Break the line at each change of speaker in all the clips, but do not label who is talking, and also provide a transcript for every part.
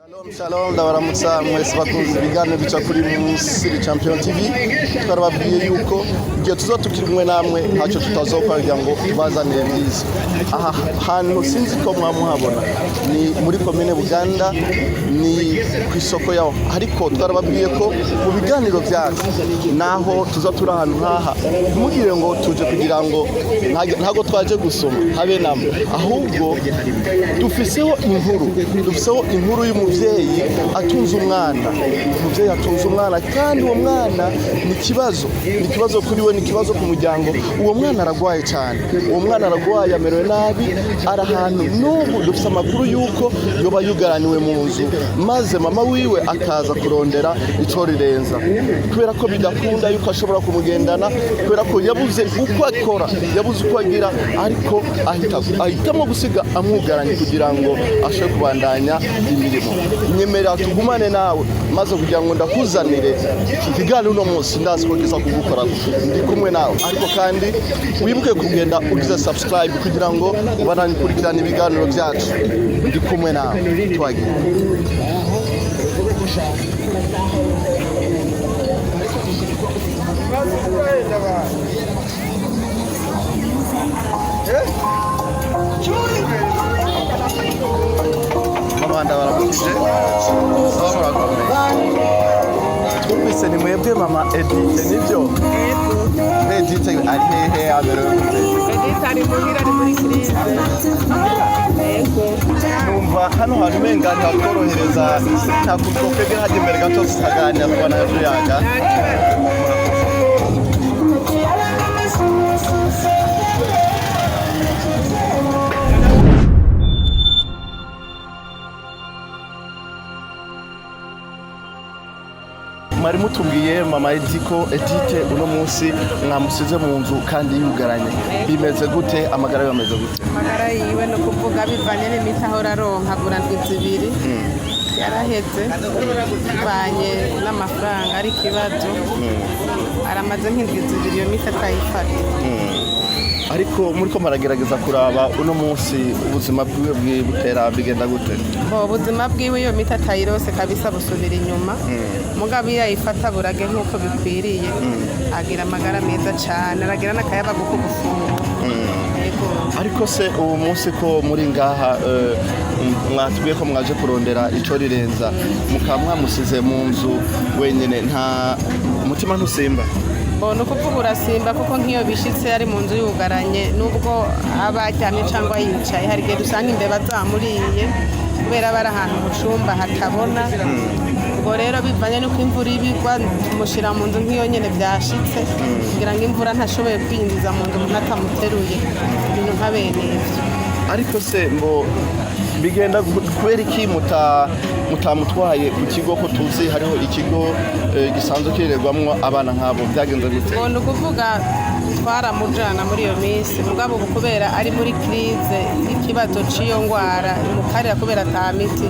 Shalom shalom, ndabaramutsa mwese bakunze ibiganiro bica kuri Musiri Champion TV. Twarababwiye yuko igihe tuzoba tukiri kumwe namwe ntacyo tutazokora kugira ngo tubazanire byiza. Aha hantu sinzi ko mwamuhabona, ni muri komine Buganda, ni ku isoko yaho, ariko twarababwiye ko mu biganiro byacu naho tuza turi ahantu nk'aha, ntimugire ngo tuje kugira ngo ntago twaje gusoma habe namba, ahubwo dufiseho inkuru, dufiseho inkuru y'umuvyeyi atunze umwana, umuvyeyi atunze umwana, kandi uwo mwana ni ikibazo, ni ikibazo kuri we, ni ikibazo ku muryango. Uwo mwana aragwaye cyane, uwo mwana aragwaye, amerewe nabi, ari ahantu n'ubu dufise amakuru y'uko yoba yugaraniwe mu nzu, maze mama wiwe akaza kurondera ico rirenza kubera ko bidakunda yuko ashobora kumugendana, kubera ko yabuze uko akora, yabuze uko agira, ariko ahitamo gusiga amwugaranye kugira ngo ashobore kubandanya imirimo. Nyemerera tugumane nawe maze kugira ngo ndakuzanire iki kiganiro uno munsi, ndazi ko kiza kugukora. Ndi kumwe nawe, ariko kandi wibuke kugenda ugize subscribe kugira ngo ubandanye ukurikirana ibiganiro byacu. Ndi kumwe nawe, twagiye. Mama, ndabaramukije, sawa, murakomeye? Twumvise ni mwebwe mama Edite, nibyo? Edite ari hehe, amerewe gute?
Edith ari muhira, ari muri crise. Yego.
Numva hano hantu umenga ntatworohereza, nta twokwegera hajya imbere gato tukaganira tukabona tuyaga.
Nta kibazo.
Mwari mutubwiye mama Edi ko Edite uno munsi mwamusize mu nzu kandi yugaranye, bimeze gute? Amagara yiwe ameze gute?
Amagara yiwe, ni ukuvuga bivanye n'imiti ahora aronka, agura ndwi zibiri yaraheze, bivanye n'amafaranga ari ikibazo, aramaze nk'indwi 2 iyo miti atayifata.
Ariko muri ko muragerageza kuraba uno munsi ubuzima bwiwe butera bigenda gute?
Bo ubuzima bwiwe, iyo miti atayirose kabisa busubira inyuma, mugabo iyo ayifata burage nk'uko bikwiriye agira amagara meza cane, aragira n'akayabagu ko gufungura. Yego.
Ariko se ubu munsi ko muri ngaha, mwatubwiye ko mwaje kurondera ico rirenza, mukaba mwamusize mu nzu wenyine, nta umutima ntusimba?
Bo ni ukuvuga urasimba, kuko nk'iyo bishitse ari mu nzu yugaranye, nubwo aba aryamye cyangwa yicaye, hari igihe dusanga imbeba zamuriye kubera aba ari ahantu mu cumba hatabona. Ubwo rero bivanye n'uko imvura iba igwa, tumushyira mu nzu nk'iyo nyene byashitse kugira ngo imvura ntashoboye kwinjiza mu nzu umuntu atamuteruye, ibintu nka bene ivyo.
Ariko se ngo bigenda kubera iki mutamutwaye ku kigo, ko tuzi hariho ikigo gisanzwe kirererwamwo abana nk'abo? Byagenze gute?
Ngo ni ukuvuga twaramujana muri iyo minsi, mugabo ubu kubera ari muri crise y'ikibazo c'iyo ngwara imukarira, kubera ata miti,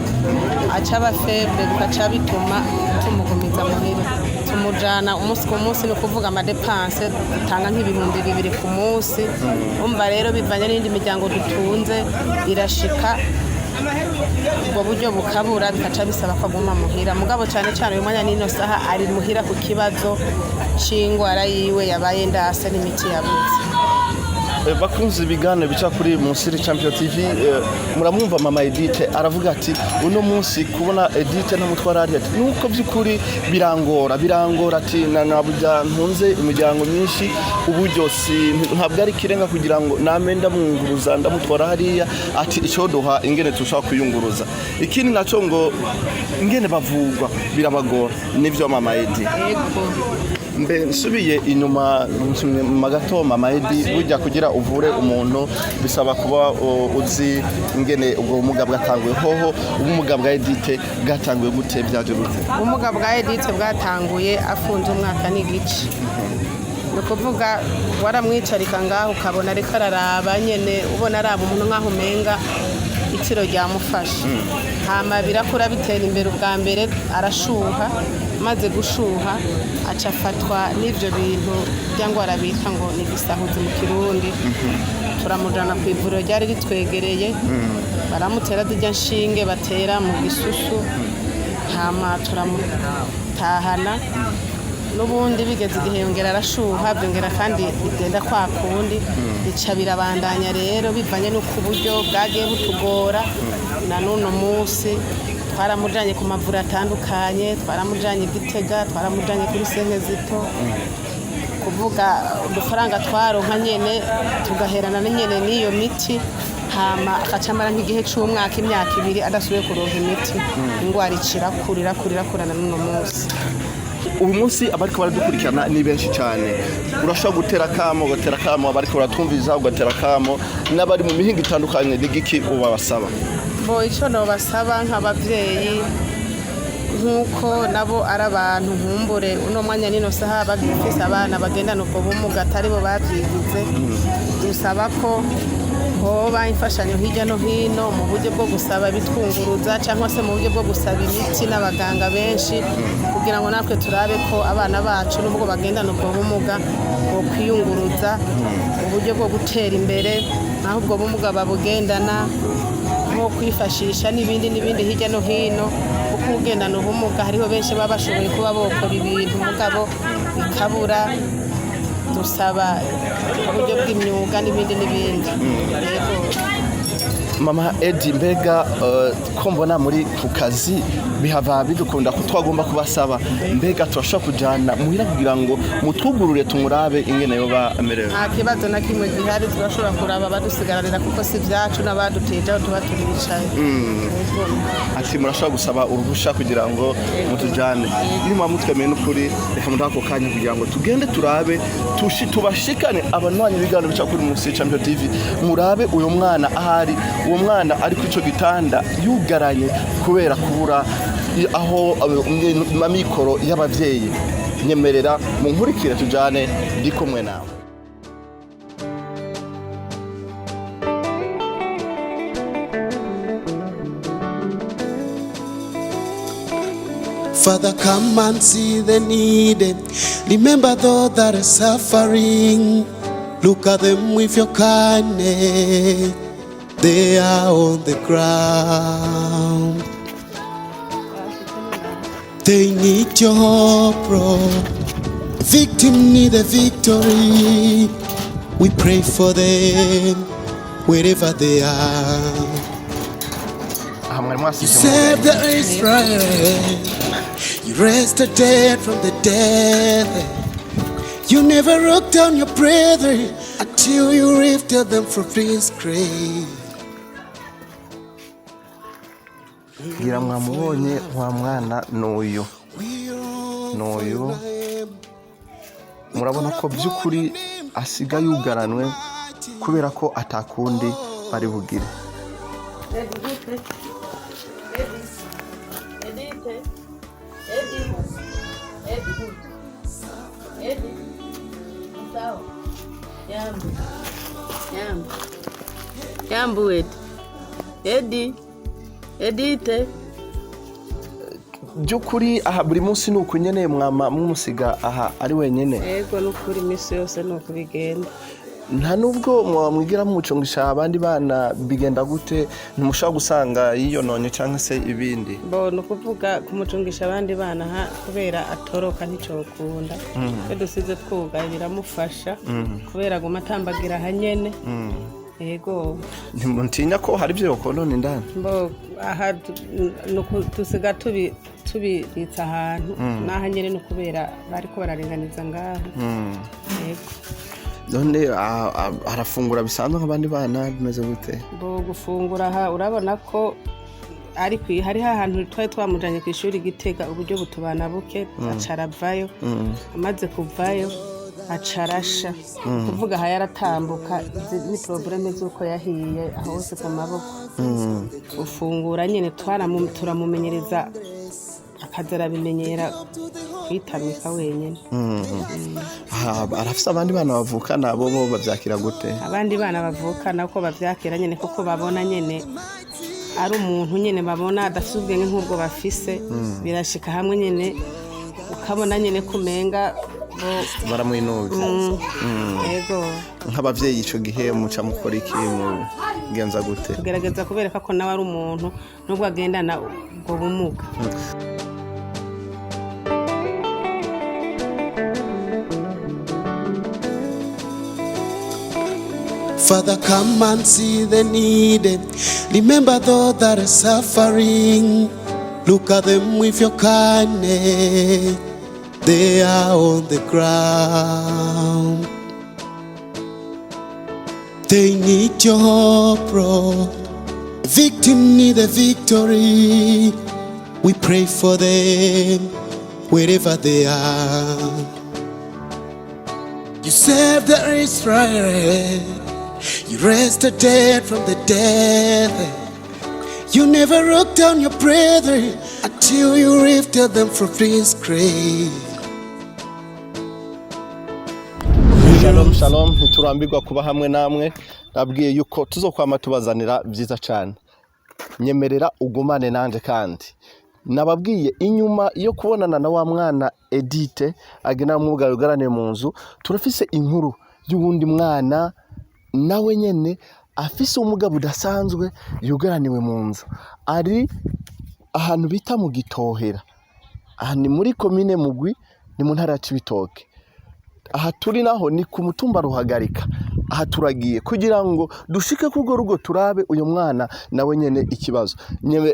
aca aba faible, bigaca bituma tumugumiza muhira, tumujana umunsi ku munsi. Ni ukuvuga ama dépenses dutanga nk'2000 ku munsi. Umva rero, bivanye n'indi miryango dutunze, irashika ubwo buryo bukabura, bikaca bisaba ko aguma muhira. Mugabo cyane cyane uyu mwanya n'ino saha ari muhira ku kibazo c'ingwara yiwe yabaye ndase n'imiti yabuze.
Bakunze ibiganiro bica kuri Musiri Champion TV, muramwumva mama Edite aravuga ati uno munsi kubona Edite ntamutwara ari, ati nuko by'ukuri birangora, birangora, ati na naburya ntunze imiryango myinshi, uburyo si ntabwo ari ikirenga kugira ngo name ndamwunguruza ndamutwara hariya, ati icyo duha ingene tushobora kuyunguruza. Ikindi naco ngo ingene bavugwa birabagora. Nivyo mama Edi?
Yego.
Mbe nsubiye inyuma, nsubiye mu gato, mama Edi, burya kugira uvure umuntu bisaba kuba uzi ingene ubwo bumuga bwatanguye. Hoho ubumuga bwa Edite bwatanguye gute, byaje gute?
Ubumuga bwa Edith bwatanguye afunze umwaka n'igice. Ni ukuvuga waramwicarika ngaho ukabona ariko araraba nyene, ubona araba umuntu nk'aho umenga itiro ryamufashe. Hama birakura bitera imbere. Ubwa mbere arashuha, maze gushuha aca afatwa n'ivyo bintu byangwara bita ngo ni igisahuzi mu Kirundi. Turamujana ku ivuriro ryari ritwegereye. Baramutera zirya nshinge batera mu gisusu, hama turamutahana. N'ubundi bigeze igihe yongera arashuha, byongera kandi bigenda kwa kundi, bica birabandanya. Rero bivanye n'uko uburyo bwagiye butugora, na n'uno munsi twaramujanye ku mavuriro atandukanye, twaramujanye i Gitega, twaramujanye kuri Sentezito. Kuvuga udufaranga twaronka nyene tugaherana nyene n'iyo miti, hama agaca amara nk'igihe c'umwaka, imyaka 2 adasubiye kuronka imiti. Ingwara ikirakura, irakura, irakurana n'uno munsi.
Uyu munsi abariko baradukurikirana ni benshi cyane. Urashobora gutera akamo, ugatera akamo abariko baratwumviriza, ugatera akamo n'abari mu mihingo itandukanye. Ni giki ubabasaba?
Bo, icyo nobasaba nk'ababyeyi, nk'uko nabo ari abantu, nkumbure uno mwanya nino saha bagifise abana bagendana ubwo bumuga atari bo babyigize, dusaba ko hoba imfashanyo hirya no hino mu buryo bwo gusaba ibitwunguruza, cyangwa se mu buryo bwo gusaba imiti n'abaganga benshi, kugira ngo natwe turabe ko abana bacu, nubwo bagendana ubwo bumuga, bwo kwiyunguruza mu buryo bwo gutera imbere, naho ubwo bumuga babugendana, nko kwifashisha n'ibindi n'ibindi hirya no hino, kuko ugendana ubumuga hariho benshi baba bashoboye kuba bokora ibintu mugabo bikabura. Dusaba uburyo bw'imyuga n'ibindi n'ibindi. Yego.
Mama Edi, mbega ko mbona muri ku kazi bihava bidukunda ko twagomba kubasaba, mbega turashobora kujana muhira kugira ngo mutwugurure tumurabe ingene yoba amerewe?
Nta kibazo na kimwe gihari, turashobora kuraba abadusigaranira, kuko si ibyacu n'abadutije aho tuba turicaye. Yego.
Ati murashobora gusaba uruhusha kugira ngo mutujane? Nimuba mutwemeye n'ukuri, reka muduhe ako kanya kugira ngo tugende turabe, tushi tubashikane abanywanyi ibiganiro bica kuri Munsi Champion TV, murabe uyu mwana ahari, uwo mwana ari kuri ico gitanda yugaranye kubera kubura aho amikoro y'abavyeyi. Nyemerera munkurikire tujane, ndi kumwe nawe.
Father, come and see the needy. Remember those that are suffering. Look at them with your kindness. They are on the ground. They need your hope, Lord. Victim need a victory. We pray for them wherever they are.
Aha mwari mwasize?
Save the Israel. You raised the dead from the dead. You never looked down your brethren until you lifted them from disgrace.
Ngira mwamubonye wa mwana n'uyu n'uyu. Murabona ko by'ukuri asiga yugaranwe kubera ko atakundi bari bugire.
Edite, Edi, Edi, Edi, sawa. Yambu, yambu, yambu, Edi, Edi, Edite.
By'ukuri aha buri munsi ni uku nyene mwama mumusiga aha ari wenyene?
Ego, n'ukuri iminsi yose ni uku bigenda.
Nta nubwo mwamwigira mumucungisha abandi bana, bigenda gute? Ntimushobora gusanga yiyononye cyangwa se ibindi?
Bo, ni ukuvuga kumucungisha abandi bana ha, kubera atoroka nticokunda. Iyo dusize twugaye biramufasha, kubera aguma atambagira ahanyene. Yego.
Ntimutinya ko hari ibyo yokonona indani?
Bo, aha dusiga tubibitse ahantu n'aha nyene, ni ukubera bariko bararinganiza ngaho. Yego.
None arafungura bisanzwe nk'abandi bana, bimeze gute?
Bo, gufungura aha urabona ko ari hariho ahantu twari twamujanye ku ishuri Gitega, uburyo butubana buke, aca aravayo. Amaze kuvayo aca arasha. Kuvuga aha yaratambuka. Izi ni problème z'uko yahiye aho hose ku maboko. Ufungura nyene turamumenyereza, akaza arabimenyera kwitamika wenyene.
Aha, arafise abandi bana bavukana, bo bavyakira gute?
Abandi bana bavukana uko bavyakira nyene, kuko babona nyene ari umuntu nyene, babona adafise ubwenge nk'ubwo bafise. Birashika hamwe nyene ukabona nyene kumenga
Baramwinubye.
Yego.
Nk'abavyeyi ico gihe muca mukora iki, mugenza gute?
Tugerageza kubereka ko nawe ari umuntu nubwo agendana ubwo bumuga.
Father, come and see the needy. Remember those that are suffering. Look at them with your kindness. They are on the ground. They need your hope, Lord. Victim need a victory. We pray for them wherever they are. You saved the Israel. You raised the dead from the dead. You never looked down your brethren until you lifted them from disgrace.
Shalom shalom, ntiturambirwa kuba hamwe namwe. Nabwiye yuko tuzokwama tubazanira byiza cyane. Nyemerera ugumane nanje. Kandi nababwiye, inyuma yo kubonana na wa mwana Edite agena ubumuga yugaraniye mu nzu, turafise inkuru y'uwundi mwana nawe nyene afise ubumuga budasanzwe yugaraniwe mu nzu, ari ahantu bita mu Gitohera. Aha ni muri komine Mugwi, ni mu ntara ya Cibitoke. Aha turi naho ni ku mutumba Ruhagarika. Aha turagiye kugira ngo dushike kurwo rugo, turabe uyu mwana nawe nyene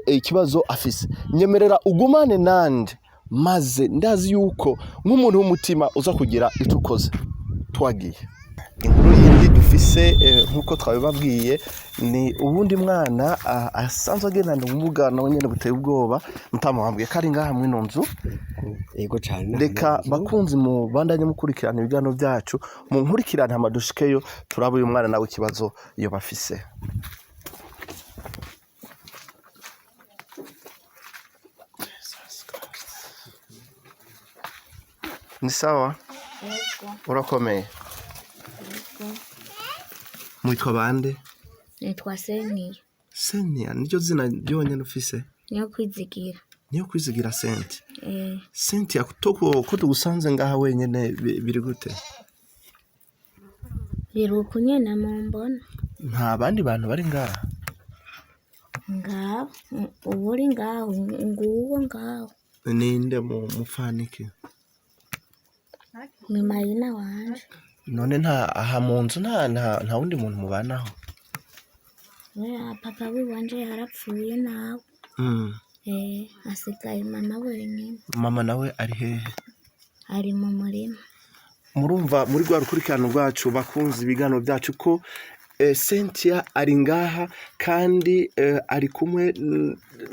ikibazo afise. Nyemerera ugumane nanje, maze ndazi yuko nk'umuntu w'umutima uza kugira icyo ukoze. Twagiye. Inkuru yindi dufise, nk'uko twabibabwiye, ni uwundi mwana asanzwe agendana ubumuga nawe nyene buteye ubwoba. Mutamuhambwiye ko ari ngaha mw'ino nzu.
Yego cyane.
Reka bakunzi mu bandanye mukurikirana ibiganiro byacu, mu nkurikirane, hama dushikeyo turaba uyu mwana nawe ikibazo iyo bafise. Ni sawa, urakomeye? Mwitwa bande?
Nitwa Seniya.
Senia niryo zina ryonyene ufise?
Niyo kwizigira.
Niyo kwizigira Senti?
Eh.
Cynthia, ko tugusanze ngaha wenyene, biri gute?
Biri uku nyene mumbona.
Nta bandi bantu bari ngaha?
Ngaho ubu uri ngaho, nguwo ngaho.
Ninde mu mufaniki?
Ni Marina wanje.
None nta aha mu nzu nta wundi muntu mubanaho?
Oya, papa wiwanje yarapfuye nawe. Eh, asigaye mama wenyine.
Mama nawe ari hehe?
Ari mu murima.
Murumva muri rwa rukurikirano rwacu, bakunze ibiganiro byacu, ko Cynthia ari ngaha kandi ari kumwe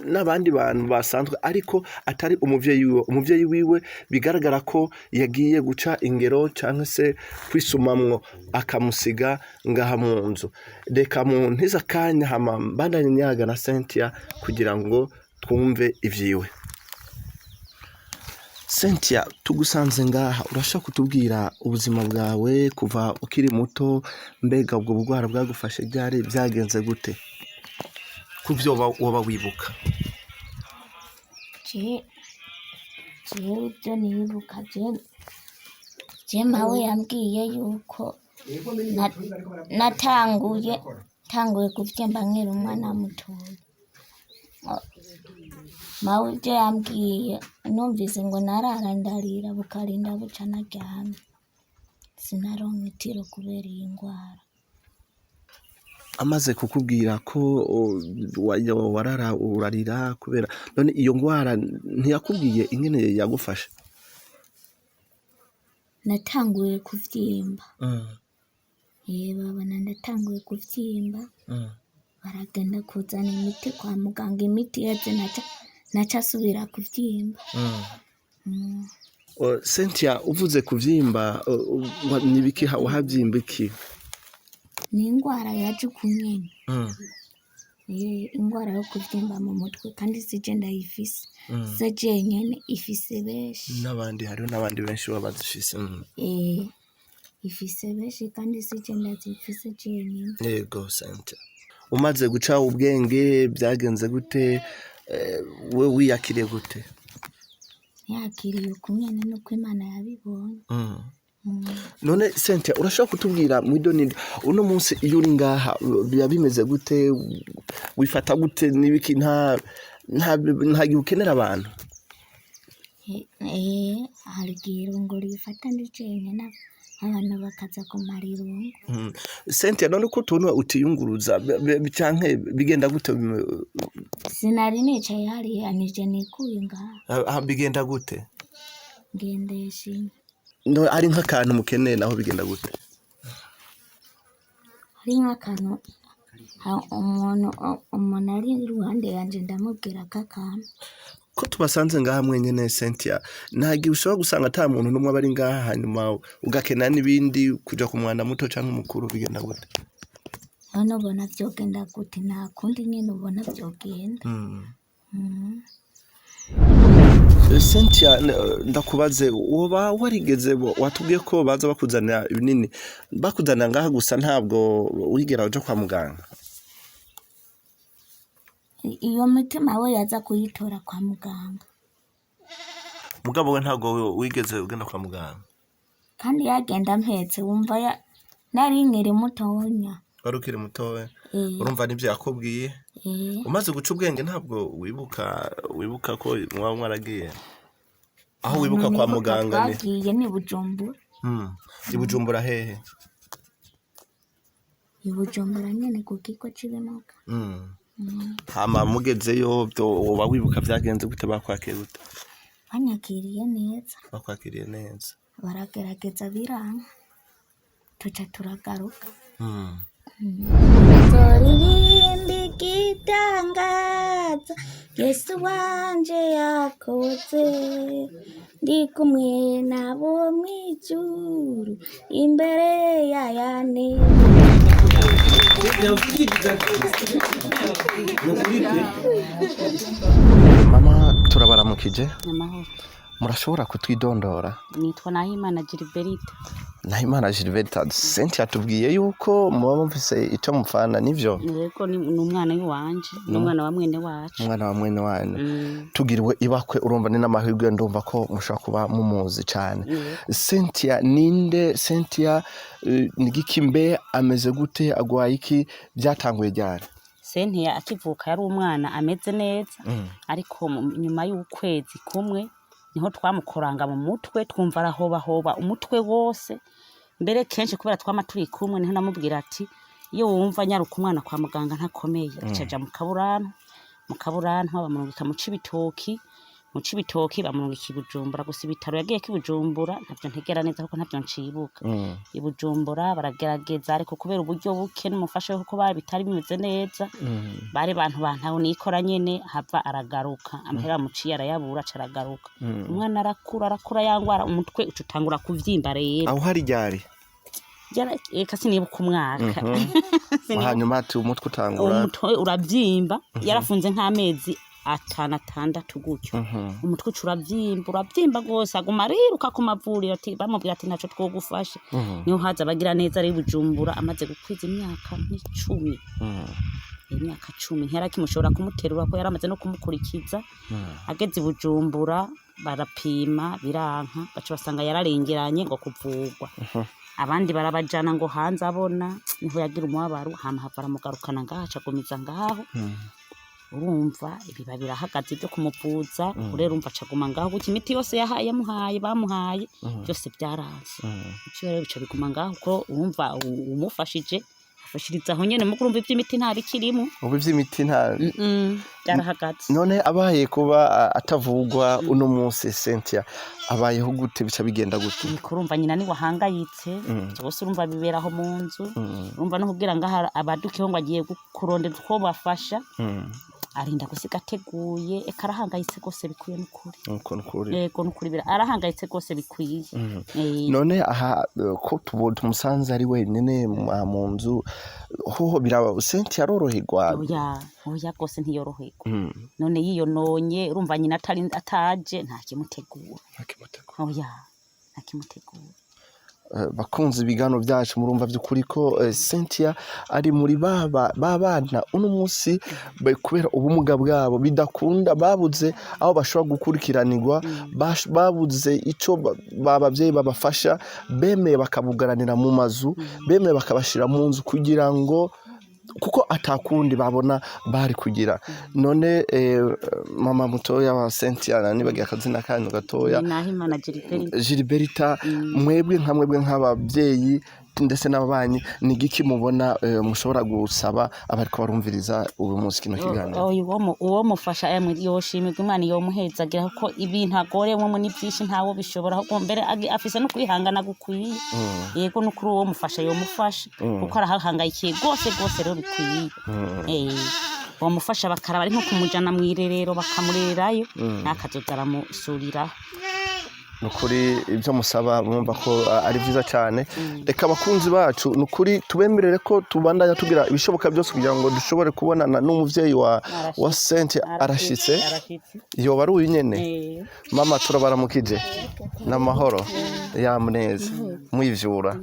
n'abandi bantu basanzwe, ariko atari umuvyeyi wiwe. Umuvyeyi wiwe bigaragara ko yagiye guca ingero cyangwa se kwisumamwo, akamusiga ngaha mu nzu. Reka mu ntiza akanya, hama mbandanye nyaga na Cynthia kugira ngo twumve ivyiwe. Cynthia, tugusanze ngaha, urashaka kutubwira ubuzima bwawe kuva ukiri muto? Mbega ubwo burwara bwagufashe ryari, byagenze gute kuvyo woba wibuka?
Jewe ibyo nibuka, je mawe yambwiye yuko natanguye tanguye kuvyimba nkiri umwana mutoya. Mawe ibyo yambwiye, numvise ngo narara ndarira, bukarinda buca naryamye, sinaronka itiro kubera iyi ngwara.
Amaze kukubwira ko warara urarira kubera none iyo ngwara, ntiyakubwiye ingene yagufashe?
Natanguye kuvyimba, babona ndatanguye kuvyimba, baragenda kuzana imiti kwa muganga. Imiti iheze, naca asubira kuvyimba.
Cynthia, uvuze kuvyimba, nibiki wahavyimba iki?
Ni ingwara yaje uku nyene. Ingwara yo kuvyimba mu mutwe, kandi sije ndayifise, se jenyene, ifise benshi.
N'abandi, hariho n'abandi benshi baba bazifise.
Ifise benshi, kandi sije ndazifise jenyene.
Yego Cynthia, umaze guca ubwenge byagenze gute? We wiyakiriye gute?
Yakiriye ukunyene nuko Imana yabibonye.
None Cynthia, urashobora kutubwira mwidonido uno munsi iyo uri ngaha biba bimeze gute, wifata gute, n'ibiki? Nta gihe ukenera abantu?
Hari igihe irungu rifata ndi jenyene, abantu bakaza kumara irungu.
Cynthia, none ko tubona utiyunguruza, canke bigenda gute?
Sinari nicaye hariya, nije nikuye ngaha.
Bigenda gute?
Ngendesha inka.
No, ari nk'akantu mukeneye naho bigenda gute?
Hari nk'akantu umuntu ari iruhande yanje ndamubwira ko akantu.
Ko tubasanze ngaha mwenyene, Cynthia, nta gihe ushobora gusanga ata muntu n'umwe aba ari ngaha, hanyuma ugakena n'ibindi, kuja ku mwanda muto canke umukuru, bigenda gute?
None ubona vyogenda gute? Nta kundi nyene ubona vyogenda.
Cynthia, ndakubaze, woba warigeze, watubwiye ko baza bakuzanira ibinini, bakuzanira ngaha gusa, ntabwo wigera uja kwa muganga?
Iyo mitima we yaza kuyitora kwa muganga.
Mugabo we ntabwo wigeze ugenda kwa muganga?
Kandi yagenda mpetse, wumva nari nkiri mutonya.
Wari ukiri mutoya?
Eh.
Urumva nivyo yakubwiye?
Eh.
Umaze guca ubwenge ntabwo wibuka ko mwaba mwaragiye aho wibuka kwa
Nibuka
muganga ni
twagiye ni Bujumbura.
I Bujumbura hehe?
I Bujumbura nyene ku kigo c'ibimuga.
Hama mugezeyo woba wibuka vyagenze gute, bakwakiye gute?
Banyakiriye neza.
Bakwakiriye neza.
Baragerageza biranka, tuca turagaruka. Nzoririmba igitangaza Yesu wanje yakoze, ndi kumwe nabo mw'ijuru imbere ya yane.
Mama, turabaramukije.
Amahoro.
Murashobora kutwidondora?
Nitwa Nahimana Gilberite.
Nahimana Gilberta, Cynthia tubwiye yuko muba mufise ico mupfana, nivyo?
Yego, ni umwana w'iwanje, ni umwana wa mwene wacu.
Umwana wa mwene wanyu. Tugiriwe ibakwe, urumva ni n'amahirwe, ndumva ko mushobora kuba mumuzi cane. Cynthia ninde? Cynthia ni giki mbe, ameze gute, agwaye iki, byatanguye ryari?
Cynthia akivuka yari umwana ameze neza, ariko nyuma y'ukwezi kumwe niho twamukoranga mu mutwe, twumva arahobahoba umutwe wose. Mbere kenshi kubera twama turi kumwe, niho namubwira ati iyo wumva nyaruka umwana kwa muganga ntakomeye. Aca aja mu Kaburantu, mu Kaburantu bamurungika mu Cibitoki, mu Cibitoki bamurungika i Bujumbura. Gusa ibitaro yagiye ko i Bujumbura ntavyo ntegera neza kuko ntavyo ncibuka. I Bujumbura baragerageza, ariko kubera uburyo buke n'umufasha we kuko bari bitari bimeze neza, bari bantu bantaho nikora nyene, hava aragaruka, amahera bamuciye arayabura, aca aragaruka. Umwana arakura, arakura, yangwara umutwe uca utangura kuvyimba rero.
Aho hari ryari?
Eka sinibuka umwaka.
Hanyuma ati umutwe utangura
Umutwe uravyimba, yarafunze nk'amezi 5 6 gutyo. Umutwe uca uravyimba, uravyimba rwose, aguma ariruka ku mavuriro, ati bamubwira ati ntaco twogufasha. Niho haza abagira neza ari Bujumbura, amaze gukwiza imyaka nk'icumi. Imyaka 10 ntiyarakimushobora kumuterura ko yaramaze no kumukurikiza. Ageze i Bujumbura barapima biranka, baca basanga yararengeranye ngo kuvugwa. Abandi barabajana ngo hanze abona, niho yagira umubabaro, hama hava aramugarukana ngaho, aca agumiza ngaho. Urumva ibiba birahagaze byo kumuvuza. Rero urumva acaguma ngaho gutya, imiti yose yahaye, yamuhaye, bamuhaye byose byaranze. Ivyo rero bica biguma ngaho, kuko urumva umufashije afashiriza aho nyene, muko urumva ivy'imiti nta bikirimo.
Ubu ivy'imiti nta
Byarahagaze.
None abaye kuba atavugwa uno munsi, Cynthia abayeho gute, bica bigenda gute?
Niko urumva nyina ni wahangayitse byose, urumva biberaho mu nzu. Urumva no kugira ngo abadukeho ngo agiye kurondera utwo bafasha, arinda gusiga ateguye. Eka arahangayitse rwose bikwiye n'ukuri.
Nuko nukuri.
Yego n'ukuri, arahangayitse rwose bikwiye.
None aha ko tumusanze ari wenyine mu nzu, hoho biraba, Cynthia aroroherwa?
Oya, oya rwose ntiyoroherwa. None yiyononye, urumva nyina atari ataje nta kimutegura.
Ntakimutegura.
Oya, nta kimutegura.
Bakunze ibiganiro byacu, murumva by'ukuri ko Cynthia ari muri ba bana uno munsi kubera ubumuga bwabo bidakunda, babuze aho bashobora gukurikiranirwa, babuze ico babavyeyi babafasha, bemeye bakabugaranira mu mazu, bemeye bakabashira mu nzu kugira ngo kuko atakundi babona bari kugira. None mama mutoya wa Cynthia, nibagiye akazina kanyu gatoya.
Ni Nahimana Gilbert.
Gilberta, mwebwe nka mwebwe nk'ababyeyi ndetse n'ababanyi, ni igiki mubona mushobora gusaba abariko barumviriza uyu munsi kino kiganiro?
Oyo uwo mufasha emwe yoshimirwa, Imana yomuhezagira, kuko ibintu agorewemo ni byinshi, ntawo bishobora. Ahubwo mbere afise no kwihangana gukwiye. Yego, no kuri uwo mufasha yomufasha, kuko arahahangayikiye rwose rwose rero bikwiye. Bomufasha bakaraba ari nko kumujana mw'irerero, bakamurererayo, n'akazoza aramusuriraho.
Ni ukuri ibyo musaba mwumva ko ari byiza cyane. Reka abakunzi bacu, ni ukuri tubemerere ko tubandanya tugira ibishoboka byose kugira ngo dushobore kubonana n'umuvyeyi wa Cynthia. Arashitse?
Arashitse.
Yoba ari uyu nyene?
Eh.
Mama, turabaramukije, n'amahoro yamuneza mwivyura.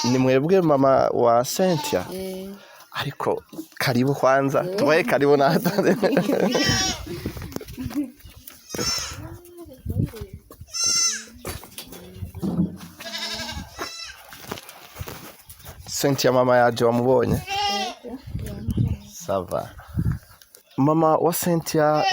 Ni mwebwe mama wa Cynthia? Ariko karibu, kwanza tubaye karibu natwe. Cynthia mama yaje, wamubonye? Ça va, mama wa Cynthia?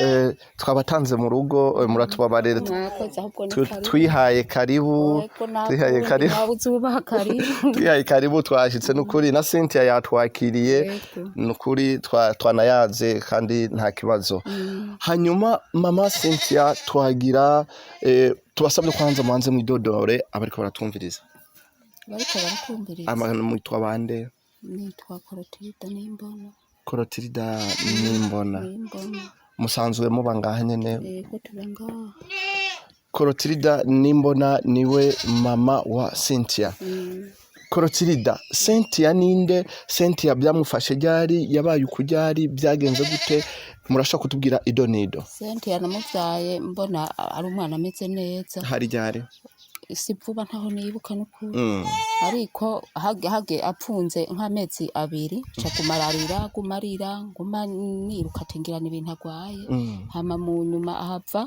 Twabatanze mu rugo, muratubabarira.
Mwakoze, ahubwo ni karibu.
Twihaye karibu.
Ariko nta
Twihaye
kundi,
karibu.
wabuze ubaha karibu.
Twihaye karibu, twashitse nukuri, na Cynthia yatwakiriye.
Yego.
Nukuri twanayaze kandi nta kibazo. Hanyuma mama Cynthia, twagira tubasabye kwanza mubanze mwidodore abariko baratwumviriza.
Bariko barakumviriza.
Amana, mwitwa bande?
Nitwa Corotilda Nimbona.
Corotilda Nimbona.
Nimbona.
Musanzwe muba ngaha nyene?
Yego, tuba ngaha.
Corotilda Nimbona niwe mama wa Cynthia. Corotilda, Cynthia ninde? Cynthia byamufashe ryari? Yabaye ukuryari? Byagenze gute? Murashobora kutubwira ido nido?
Cynthia namuvyaye mbona ari umwana ameze neza.
Hari ryari?
Si vuba, ntaho nibuka n'ukuri. Ariko hage apfunze nk'amezi 2, ca guma ararira, guma arira, nguma niruka ati ngira n'ibintu agwaye. Hama mu nyuma ahava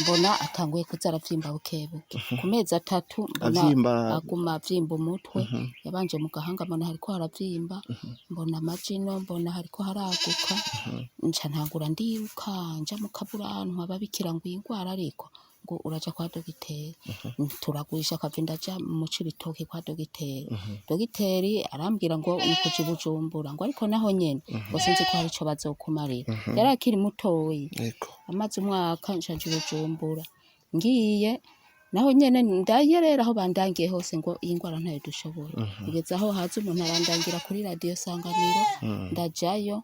mbona atanguye kuza aravyimba bukebuke. Ku mezi 3 mbona
Avyimba.
aguma avyimba umutwe. Yabanje mu gahanga, mbona hariko haravyimba, mbona amajino, mbona hariko haraguka. Nca ntangura ndiruka nja mu kaburantwa ababikira ngo iyi ngwara, ariko ngo uraja kwa dogiteri. Turagurisha akava, ndaja mu Cibitoke kwa dogiteri. Dogiteri arambwira ngo ni kuja i Bujumbura, ngo ariko naho nyene ngo sinzi ko hari ico bazokumarira. Yari akiri mutoyi. Amaze umwaka nca nja i Bujumbura. Ngiye naho nyene ndayerera, aho bandangiye hose ngo iyi ngwara ntayo dushobora. Kugeza aho haza umuntu arandangira kuri radiyo Sanganiro, ndajayo.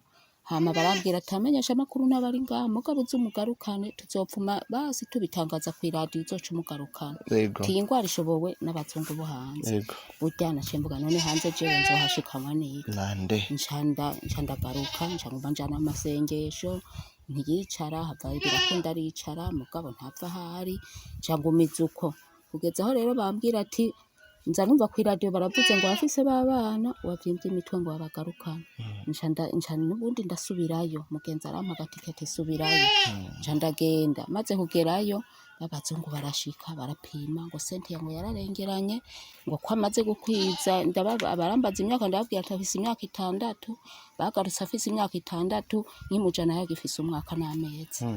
Hama barambwira ati amenyesha amakuru n'abari ngaha, mugabo uze umugarukane, tuzopfuma basi tubitangaza kw'iradiyo, uzoca umugarukana. Ati iyi ngwara ishobowe n'abazungu bo hanze. Burya naciye mvuga, none hanze jewe nzohashikanwa n'iki?
Nande?
Nca ndagaruka, nca nguma njana amasengesho, ntiyicara, hava birakunda aricara, mugabo ntava ahari. Nca ngumiza uko kugeza aho rero bambwira ati nza numva kw'iradiyo baravuze ngo abafise b'abana bavyimbye imitwe ngo babagarukane. Nca n'ubundi ndasubirayo, mugenzi arampa agatiketi, subirayo. Nca ndagenda, maze kugerayo b'abazungu barashika, barapima ngo Cynthia ngo yararengeranye, ngo ko amaze gukwiza. Barambaza imyaka, ndababwira ati afise imyaka 6. Bagarutse afise imyaka 6, nkimujana yagifise umwaka n'amezi.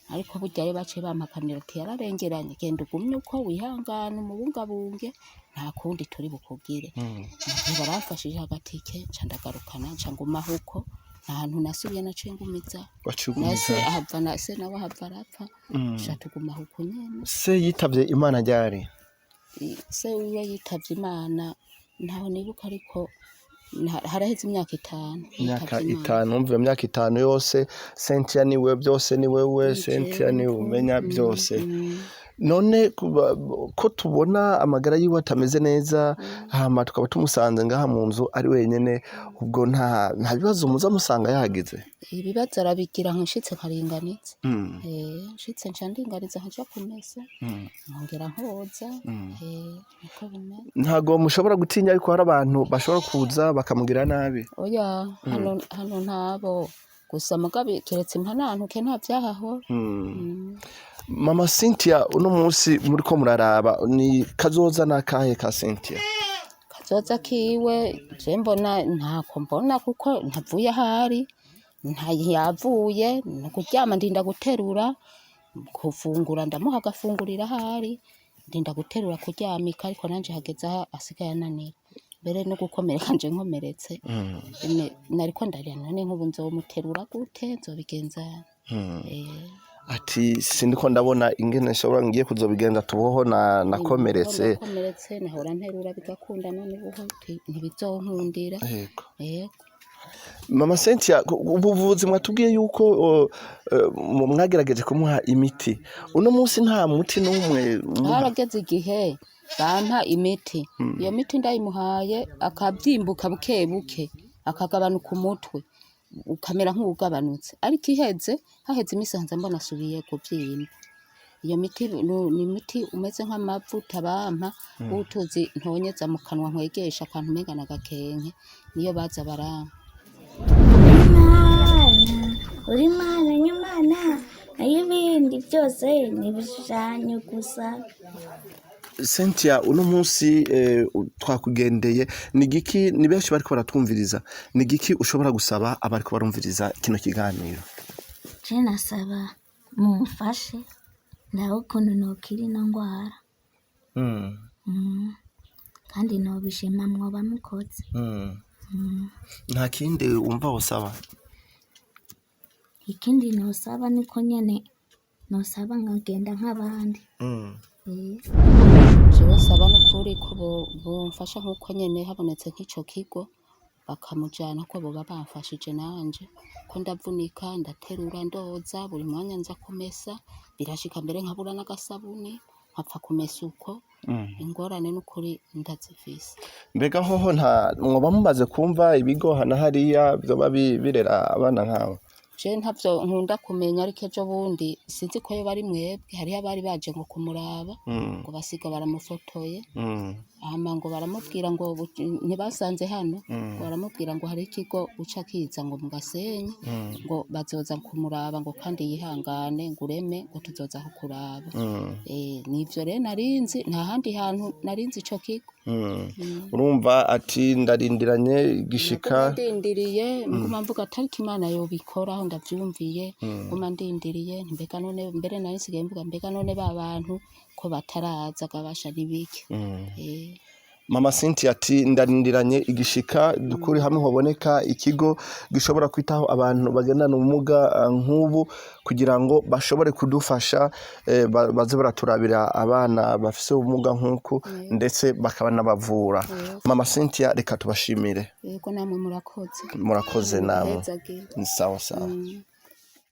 Ariko burya rero baciye bampakanira ati yararengeranye, genda ugumye uko wihangane, umubungabunge, nta kundi turi bukugire. Baramfashije agatike, nca ndagarukana, nca ngumaho uko, nta hantu nasubiye, naciye ngumiza.
Waciye
Na se
ugumiza.
ahava na se nawe ahava arapfa, nca tugumaho uko nyene.
Se yitavye Imana ryari?
Se wiwe yitavye Imana ntaho nibuka, ariko haraheze imyaka 5
Imyaka
yitavye Imana.
5. Umva, iyo myaka 5 yose Cynthia niwe byose, ni wewe Cynthia niwe umenya byose. None ko tubona amagara yiwe atameze neza, hama tukaba tumusanze ngaha mu nzu ari wenyene, ubwo nta bibazo muza musanga yagize?
Ibibazo arabigira, nshitse nkaringaniza. Nshitse nca ndinganiza, nkaja kumesa, nkongera nkoza, niko bimeze.
Ntago mushobora gutinya yuko hari abantu bashobora kuza bakamugira nabi?
Oya, hano ntabo, gusa mugabe keretse impanantuke, nta vyahahora.
Mama Cynthia, uno munsi muriko muraraba ni kazoza n'akahe ka Cynthia?
Kazoza kiwe je mbona ntako mbona, kuko ntavuye ahari, nta yavuye ni kuryama, ndinda guterura, kufungura ndamuha agafungurira ahari, ndinda guterura, kuryamika, ariko nanje hageze aho asigaye ananira, mbere no gukomereka nje nkomeretse. Nariko ndarira, none nk'ubu nzomuterura gute, nzobigenza?
Ati sindiko ndabona ingene nshobora ngiye kuzobigenza, tuboho na nakomeretse.
Nakomeretse, nahora nterura bigakunda, none ubu ntibizonkundira. Yego.
Mama Cynthia, ubuvuzi mwatubwiye yuko mwagerageje kumuha imiti, uno munsi nta muti n'umwe muha?
Harageze igihe bampa imiti, iyo miti ndayimuhaye akabyimbuka buke buke, akagabanuka, umutwe ukamera nk'uwugabanutse, ariko iheze, haheze iminsi nza mbona asubiye kubyimba. Iyo miti ni imiti umeze nk'amavuta bampa w'utuzi ntonyeza mu kanwa, nkwegesha akantu umenga n'agakenke, niyo baza barampa.
Imana, uri Imana nyamana, nayo ibindi byose ni ibishushanyo gusa.
Cynthia, uno munsi twakugendeye, ni giki, ni benshi bariko baratwumviriza, ni giki ushobora gusaba abariko barumviriza kino kiganiro?
Je nasaba mumfashe ndabe ukuntu nokira ino ngwara. Kandi nobishima mwoba mukoze.
Nta kindi wumva wosaba?
Ikindi nosaba niko nyene nosaba nkagenda nk'abandi.
Jewe saba n'ukuri ko bomfasha nk'uko nyene habonetse nk'ico kigo bakamujana, ko boba bamfashije nanje, ko ndavunika, ndaterura, ndoza buri mwanya, nza kumesa, birashika mbere nkabura n'agasabuni, nkapfa kumesa uko. Ingorane n'ukuri ndazifise.
Mbega hoho nta mwoba mumaze kumva ibigo hana hariya vyoba birera abana nk'abo?
Je ntavyo nkunda kumenya, ariko ejo bundi sinzi ko yo bari mwebwe, hariho abari baje ngo kumuraba, ngo basiga baramufotoye, hama ngo baramubwira ngo ntibasanze hano, ngo baramubwira ngo hari ikigo uca kiza ngo mu Gasenyi, ngo bazoza kumuraba, ngo kandi yihangane, ngo ureme, ngo tuzoza kukuraba. Nivyo rero narinzi, nta handi hantu narinzi ico kigo.
Urumva ati ndarindiranye igishika.
Naguma ndindiriye, nguma mvuga ati ariko Imana yobikoraho, ndavyumviye, nguma ndindiriye nti mbega none, mbere nari nsigaye mvuga mbega none ba bantu ko bataraza gabasha ari bike.
Mama Cynthia ati ndarindiranye igishika dukuri hamwe hoboneka ikigo gishobora kwitaho abantu bagendana ubumuga nk'ubu, kugira ngo bashobore kudufasha, baze baraturabira abana bafise ubumuga nk'uku, ndetse bakaba n'abavura. Mama Cynthia, reka tubashimire.
Yego, namwe murakoze.
Murakoze namwe.
Muhezagire.
Ni sawa sawa.